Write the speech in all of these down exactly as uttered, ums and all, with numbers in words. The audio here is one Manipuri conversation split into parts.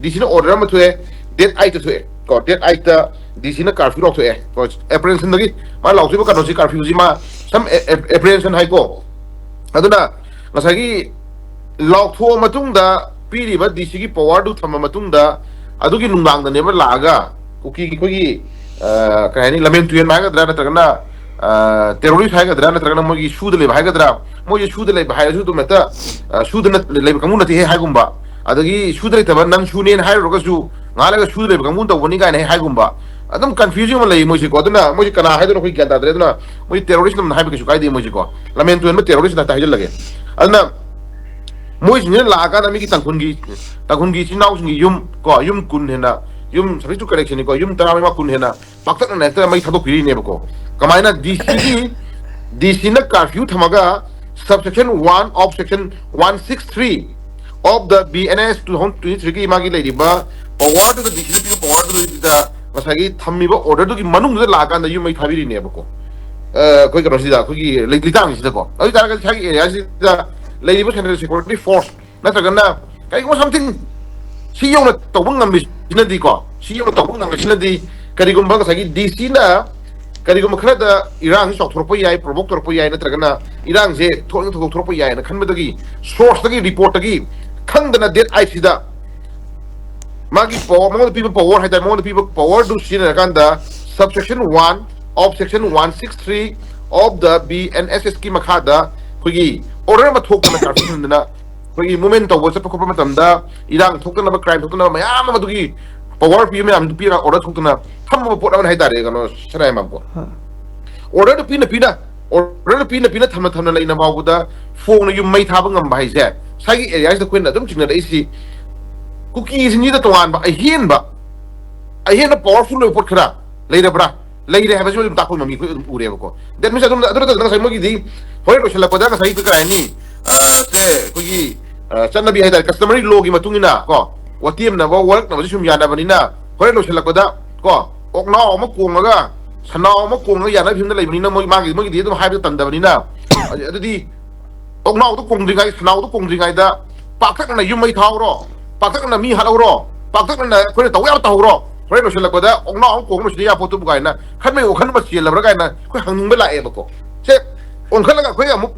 ꯗꯤ ꯁꯤꯅ ꯑꯣꯔꯗꯔ ꯑꯃ ꯊꯣꯛꯑꯦ, ꯗꯦꯠ ꯑꯥꯏꯠꯇ ꯊꯣꯛꯑꯦ ꯀꯣ, ꯗꯦꯠ ꯑꯥꯏꯠꯇ ꯗꯤ ꯁꯤꯅ ꯀꯥꯔꯐ꯭ꯌꯨ ꯂꯥꯎꯊꯣꯛꯑꯦ ꯀꯣ, ꯑꯦꯄ꯭ꯔꯤꯍꯦꯟꯁꯟꯗꯒꯤ ꯃꯥ ꯂꯥꯎꯊꯣꯛꯏꯕ ꯀꯩꯅꯣꯁꯤ, ꯀꯥꯔꯐ꯭ꯌꯨꯁꯤ ꯃꯥ ꯁꯝ ꯑꯦꯄ꯭ꯔꯤꯍꯦꯟꯁꯟ ꯍꯥꯏꯀꯣ꯫ ꯑꯗꯨꯅ ꯉꯁꯥꯏꯒꯤ ꯂꯥꯎꯊꯣꯛꯑ ꯃꯇꯨꯡꯗ, ꯄꯤꯔꯤꯕ ꯗꯤ ꯁꯤꯒꯤ ꯄꯋꯥꯔꯗꯨ ꯊꯝꯃ ꯃꯇꯨꯡꯗ, ꯑꯗꯨꯒꯤ ꯅꯨꯡꯗꯥꯡꯗꯅꯦꯕ ꯂꯥꯛꯑꯒ ꯀꯨꯀꯤꯒꯤ ꯑꯩꯈꯣꯏꯒꯤ, ꯑ, ꯀꯩ ꯍꯥꯏꯅꯤ, ꯂꯝꯍꯦꯟ ꯇꯨꯍꯦꯟꯕ ꯍꯥꯏꯒꯗ꯭ꯔꯥ, ꯅꯠꯇ꯭ꯔꯒꯅ ꯇꯦꯔꯣꯔꯤꯁ ꯍꯥꯏꯒꯗ꯭ꯔꯥ, ꯅꯠꯇ꯭ꯔꯒꯅ ꯃꯣꯏꯒꯤ ꯁꯨꯗ ꯂꯩꯕ ꯍꯥꯏꯒꯗ꯭ꯔꯥ, ꯃꯣꯏꯁꯦ ꯁꯨꯗ ꯂꯩꯕ ꯍꯥꯏꯔꯁꯨ ꯑꯗꯨꯝ ꯍꯦꯛꯇ, ꯑ, ꯁꯨꯗꯅ ꯂꯩꯕ ꯀꯥꯡꯕꯨ ꯅꯠꯇꯦꯍꯦ ꯍꯥꯏꯒꯨꯝꯕ, ꯑꯗꯒꯤ ꯁꯨꯗ ꯂꯩꯇꯕ ꯅꯪ ꯁꯨꯅꯦꯅ ꯍꯥꯏꯔꯨꯔꯒꯁꯨ ꯉꯥꯏꯍꯥꯛ ꯂꯩꯔꯒ ꯁꯨꯗ ꯂꯩꯕ ꯀꯥꯡꯕꯨ ꯇꯧꯕꯅꯤ ꯀꯥꯏꯅ ꯍꯦꯛ ꯍꯥꯏꯒꯨꯝꯕ, ꯑꯗꯨꯝ ꯀꯟꯐ꯭ꯌꯨꯖꯟ ꯑꯃ ꯂꯩ ꯃꯣꯏꯁꯦꯀꯣ꯫ ꯑꯗꯨꯅ ꯃꯣꯏꯁꯦ ꯀꯅꯥ ꯍꯥꯏꯗꯣꯏꯅꯣ ꯑꯩꯈꯣꯏ ꯒ꯭ꯌꯥꯟ ꯇꯥꯗ꯭ꯔꯦ꯫ ꯑꯗꯨꯅ ꯃꯣꯏ ꯇꯦꯔꯣꯔꯤꯁ ꯑꯗꯨꯝ ꯍꯥꯏꯕ ꯀꯩꯁꯨ ꯀꯥꯏꯗꯦ ꯃꯣꯏꯁꯦꯀꯣ, ꯂꯝꯍꯦꯟ ꯇꯨꯍꯦꯟꯕ ꯇꯦꯔꯣꯔꯤꯁ ꯍꯥꯏꯖꯜꯂꯒꯦ꯫ ꯑꯗꯨꯅ ꯃꯣꯏꯁꯤꯡꯁꯤꯅ ꯂꯥꯛꯑꯀꯥꯟꯗ ꯃꯤꯒꯤ ꯇꯥꯡꯈꯨꯜꯒꯤ, ꯇꯥꯡꯈꯨꯜꯒꯤ ꯏꯆꯤꯟ ꯏꯅꯥꯎꯁꯤꯡꯒꯤ ꯌꯨꯝ ꯀꯣ, ꯌꯨꯝ ꯀꯨꯟ ꯍꯦꯟꯅ, ꯌꯨꯝ subject to correction ꯅꯤꯀꯣ, ꯌꯨꯝ ꯇꯔꯥꯃꯉꯥ ꯀꯨꯟ ꯍꯦꯟꯅ ꯄꯥꯛꯇꯛꯅꯅ ꯍꯦꯛꯇ ꯃꯩ ꯊꯥꯗꯣꯛꯄꯤꯔꯤꯅꯦꯕꯀꯣ꯫ ꯀꯃꯥꯏꯅ? ꯗꯤ ꯁꯤꯒꯤ, ꯗꯤ ꯁꯤꯅ ꯀꯥꯔꯐ꯭ꯌꯨ ꯊꯝꯃꯒ, subsection one of section one six three of the B N S two thousand twenty three ꯒꯤ ꯃꯥꯒꯤ ꯂꯩꯔꯤꯕ ꯄꯋꯥꯔꯗꯨꯗ, ꯗꯤ ꯁꯤꯅ ꯄꯤꯕ ꯄꯋꯥꯔꯗꯨꯗ ꯉꯁꯥꯏꯒꯤ ꯊꯝꯃꯤꯕ ꯑꯣꯔꯗꯔꯗꯨꯒꯤ ꯃꯅꯨꯡꯗꯨꯗ ꯂꯥꯛꯑꯀꯥꯟꯗ ꯌꯨꯝ ꯃꯩ ꯊꯥꯕꯤꯔꯤꯅꯦꯕꯀꯣ꯫ ꯑ, ꯑꯩꯈꯣꯏ ꯀꯩꯅꯣꯁꯤꯗ, ꯑꯩꯈꯣꯏꯒꯤ ꯂꯩ-, ꯂꯤꯇꯥꯡꯁꯤꯗꯀꯣ꯫ ꯑꯗꯨ ꯑꯣꯏ ꯇꯥꯔꯒꯗꯤ ꯁ꯭ꯋꯥꯏꯒꯤ ꯑꯦꯔꯤꯌꯥꯁꯤꯗ ꯂꯩꯔꯤꯕ central security force ꯅꯠꯇ꯭ꯔꯒꯅ ꯀꯔꯤꯒꯨꯝꯕ something ꯁꯤ ꯌꯧꯅ ꯇꯧꯕ ꯉꯝꯃꯤꯁꯤꯅꯗꯤꯀꯣ, ꯁꯤ ꯌꯧꯅ ꯇꯧꯕ ꯉꯝꯃꯤꯁꯤꯅꯗꯤ, ꯀꯔꯤꯒꯨꯝꯕ ꯉꯁꯥꯏꯒꯤ ꯗꯤ ꯁꯤꯅ ꯀꯔꯤꯒꯨꯝꯕ ꯈꯔꯗ ꯏꯔꯥꯡꯁꯤ ꯆꯥꯎꯊꯣꯔꯛꯄ ꯌꯥꯏ, ꯄ꯭ꯔꯣꯚꯣꯛ ꯇꯧꯔꯛꯄ ꯌꯥꯏ, ꯅꯠꯇ꯭ꯔꯒꯅ ꯏꯔꯥꯡꯁꯦ ꯊꯣꯛꯅꯤꯡ ꯊꯣꯛꯊꯣꯛꯄ ꯌꯥꯏꯅ ꯈꯟꯕꯗꯒꯤ, ꯁꯣꯔꯁꯇꯒꯤ, ꯔꯤꯄꯣꯔꯠꯇꯒꯤ ꯈꯪꯗꯅ ꯗꯦꯠ ꯑꯥꯏꯠꯁꯤꯗ ꯃꯥꯒꯤ ꯄꯋꯥꯔ, ꯃꯉꯣꯟꯗ ꯄꯤꯕ ꯄꯋꯥꯔ ꯍꯥꯏꯇꯥꯔꯦ, ꯃꯉꯣꯟꯗ ꯄꯤꯕ ꯄꯋꯥꯔꯗꯨ ꯁꯤꯖꯤꯟꯅꯔꯀꯥꯟꯗ subsection one of section one six three of the B N S S ꯀꯤ ꯃꯈꯥꯗ ꯑꯩꯈꯣꯏꯒꯤ ꯑꯣꯔꯗꯔ ꯑꯃ ꯊꯣꯛꯇꯅ, ꯀꯥꯔꯐ꯭ꯌꯨ ꯊꯝꯗꯅ ꯑꯩꯈꯣꯏꯒꯤ ꯃꯨꯚꯃꯦꯟ ꯇꯧꯕ ꯆꯠꯄ ꯈꯣꯠꯄ ꯃꯇꯝꯗ ꯏꯔꯥꯡ ꯊꯣꯛꯇꯅꯕ, ꯀ꯭ꯔꯥꯏꯝ ꯊꯣꯛꯇꯅꯕ ꯃꯌꯥꯝ ꯑꯃ ꯑꯗꯨꯒꯤ ꯄꯋꯥꯔ ꯄꯤꯕ ꯃꯌꯥꯝꯗꯨ ꯄꯤꯔꯒ ꯑꯣꯔꯗꯔ ꯊꯣꯛꯇꯅ ꯊꯝꯃꯕ ꯄꯣꯠ ꯑꯃꯅꯤ ꯍꯥꯏꯇꯥꯔꯦ, ꯀꯩꯅꯣ, ꯁꯅꯥ ꯍꯦꯟꯕꯝꯀꯣ꯫ ꯑꯣꯔꯗꯔꯗꯨ ꯄꯤꯅ ꯄꯤꯅ, ꯑꯣꯔꯗꯔꯗꯨ ꯄꯤꯅ ꯄꯤꯅ, ꯊꯝꯅ ꯊꯝꯅ ꯂꯩꯅ ꯐꯥꯎꯕꯗ ꯐꯣꯡꯅ ꯌꯨꯝ ꯃꯩ ꯊꯥꯕ ꯉꯝꯕ ꯍꯥꯏꯁꯦ, ꯉꯁꯥꯏꯒꯤ ꯑꯦꯔꯤꯌꯥꯁꯤꯗ ꯑꯩꯈꯣꯏꯅ ꯑꯗꯨꯝ ꯆꯤꯡꯅꯔꯛꯏꯁꯤ ꯀꯨꯀꯤꯁꯤꯡꯁꯤꯗ ꯇꯣꯉꯥꯟꯕ ꯑꯍꯦꯟꯕ, ꯑꯍꯦꯟꯕ ꯄꯋꯥꯔꯐꯨꯜ ꯑꯣꯏꯕ ꯄꯣꯠ ꯈꯔ ꯂꯩꯔꯕ꯭ꯔꯥ? ꯂꯩꯔꯦ ꯍꯥꯏꯕꯁꯤ ꯑꯗꯨꯝ ꯇꯥꯛꯄ ꯉꯝꯃꯤ, ꯑꯩꯈꯣꯏ ꯑꯗꯨꯝ ꯎꯔꯦꯕꯀꯣ꯫ That means ꯑꯗꯨꯝ, ꯑꯗꯨ ꯅꯠꯇꯅ ꯉꯁꯥꯏ ꯃꯣꯏꯒꯤꯗꯤ ꯍꯣꯔꯦꯟ ꯂꯣꯏꯁꯤꯜꯂꯛꯄꯗ ꯉꯁꯥꯏ ꯀꯩ ꯍꯥꯏꯅꯤ, ꯑ, ꯁꯦ ꯑꯩꯈꯣꯏꯒꯤ, ꯑ, ꯆꯠꯅꯕꯤ ꯍꯥꯏꯇꯥꯔꯦ, customary law ꯒꯤ ꯃꯇꯨꯡ ꯏꯟꯅ ꯀꯣ, ꯋꯥꯇꯦꯝꯅꯕ, ꯋꯥꯔꯛꯅꯕꯁꯤ ꯁꯨꯝ ꯌꯥꯅꯕꯅꯤꯅ, ꯍꯣꯔꯦꯟ ꯂꯣꯏꯁꯤꯜꯂꯛꯄꯗ ꯀꯣ, ꯑꯣꯛꯅꯥꯎ ꯑꯃ ꯀꯣꯡꯉꯒ ꯁꯅꯥꯎ ꯑꯃ ꯀꯣꯡꯉꯒ ꯌꯥꯅꯕ ꯐꯤꯕꯝꯗ ꯂꯩꯕꯅꯤꯅ, ꯃꯣꯏ ꯃꯥꯒꯤ, ꯃꯣꯏꯒꯤꯗꯤ ꯑꯗꯨꯝ ꯍꯥꯏꯕꯗ ꯇꯟꯗꯕꯅꯤꯅ, ꯑꯗꯨꯗꯤ ꯑꯣꯛꯅꯥꯎꯗ ꯀꯣꯡꯗ꯭ꯔꯤꯉꯩ, ꯁꯅꯥꯎꯗ ꯀꯣꯡꯗ꯭ꯔꯤꯉꯩꯗ ꯄꯥꯛꯇꯛꯅꯅ ꯌꯨꯝ ꯃꯩ ꯊꯥꯍꯧꯔꯣ, ꯄꯥꯛꯇꯛꯅꯅ ꯃꯤ ꯍꯥꯠꯍꯧꯔꯣ, ꯄꯥꯛꯇꯛꯅꯅ ꯑꯩꯈꯣꯏꯅ ꯇꯧꯕ ꯌꯥꯕ ꯇꯧꯍꯧꯔꯣ, ꯍꯣꯔꯦꯟ ꯂꯣꯏꯁꯤꯜꯂꯛꯄꯗ ꯑꯣꯛꯅꯥꯎ ꯑꯃ ꯀꯣꯡ ꯂꯣꯏꯁꯤꯟꯕ ꯌꯥꯄꯣꯠꯇꯨꯕꯨ ꯀꯥꯏꯅ ꯈꯟꯕꯒꯤ ꯋꯥꯈꯜ ꯑꯃ ꯆꯦꯜꯂꯕ꯭ꯔꯥ ꯀꯥꯏꯅ ꯑꯩꯈꯣꯏ ꯍꯪꯅꯤꯡꯕ ꯂꯥꯛꯑꯦꯕꯀꯣ꯫ ꯁꯦ ꯑꯣꯟꯈꯠꯂꯒ ꯑꯩꯈꯣꯏ ꯑꯃꯨꯛ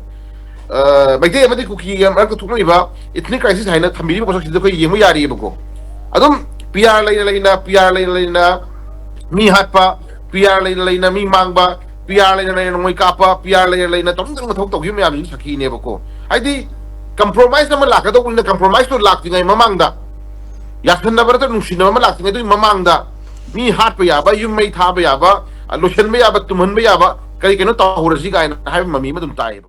ꯃꯩꯇꯩ ꯑꯃꯗꯤ ꯀꯨꯀꯤ ꯃꯔꯛꯇ ꯊꯣꯛꯅꯔꯤꯕ ethnic crisis ꯍꯥꯏꯅ ꯊꯝꯕꯤꯔꯤꯕ ꯄꯣꯠꯁꯛꯁꯤꯗ ꯑꯩꯈꯣꯏ ꯌꯦꯡꯕ ꯌꯥꯔꯤꯑꯕꯀꯣ꯫ ꯑꯗꯨꯝ PR ꯂꯩꯅ ꯂꯩꯅ PR ꯂꯩꯅ ꯂꯩꯅ ꯃꯤ ꯍꯥꯠꯄ, PR ꯂꯩꯅ ꯂꯩꯅ ꯃꯤ ꯃꯥꯡꯕ, PR ꯂꯩꯅ ꯂꯩꯅ ꯅꯣꯡꯃꯩ ꯀꯥꯞꯄ, PR ꯂꯩꯅ ꯂꯩꯅ ꯇꯧꯅꯤꯡ ꯇꯧꯅꯤꯡꯕ ꯊꯕꯛ ꯇꯧꯈꯤꯕ ꯃꯌꯥꯝꯁꯤꯅ ꯁꯥꯈꯤꯅꯦꯕꯀꯣ꯫ ꯍꯥꯏꯗꯤ compromise ꯑꯃ ꯂꯥꯛꯀꯗꯧꯕꯅꯤꯅ compromiseꯇꯣ ꯂꯥꯛꯇ꯭ꯔꯤꯉꯩ ꯃꯃꯥꯡꯗ, ꯌꯥꯁꯟꯅꯕ ꯅꯠꯇ꯭ꯔꯒ ꯅꯨꯡꯁꯤꯅꯕ ꯑꯃ ꯂꯥꯛꯇ꯭ꯔꯤꯉꯩꯗꯨꯒꯤ ꯃꯃꯥꯡꯗ ꯃꯤ ꯍꯥꯠꯄ ꯌꯥꯕ, ꯌꯨꯝ ꯃꯩ ꯊꯥꯕ ꯌꯥꯕ, ꯂꯣꯏꯁꯤꯟꯕ ꯌꯥꯕ, ꯇꯨꯝꯍꯟꯕ ꯌꯥꯕ ꯀꯔꯤ ꯀꯩꯅꯣ ꯇꯧꯍꯧꯔꯁꯤ ꯀꯥꯏꯅ ꯍꯥꯏꯕ ꯃꯃꯤ ꯑꯃ ꯑꯗꯨꯝ ꯇꯥꯏꯌꯦꯕ꯫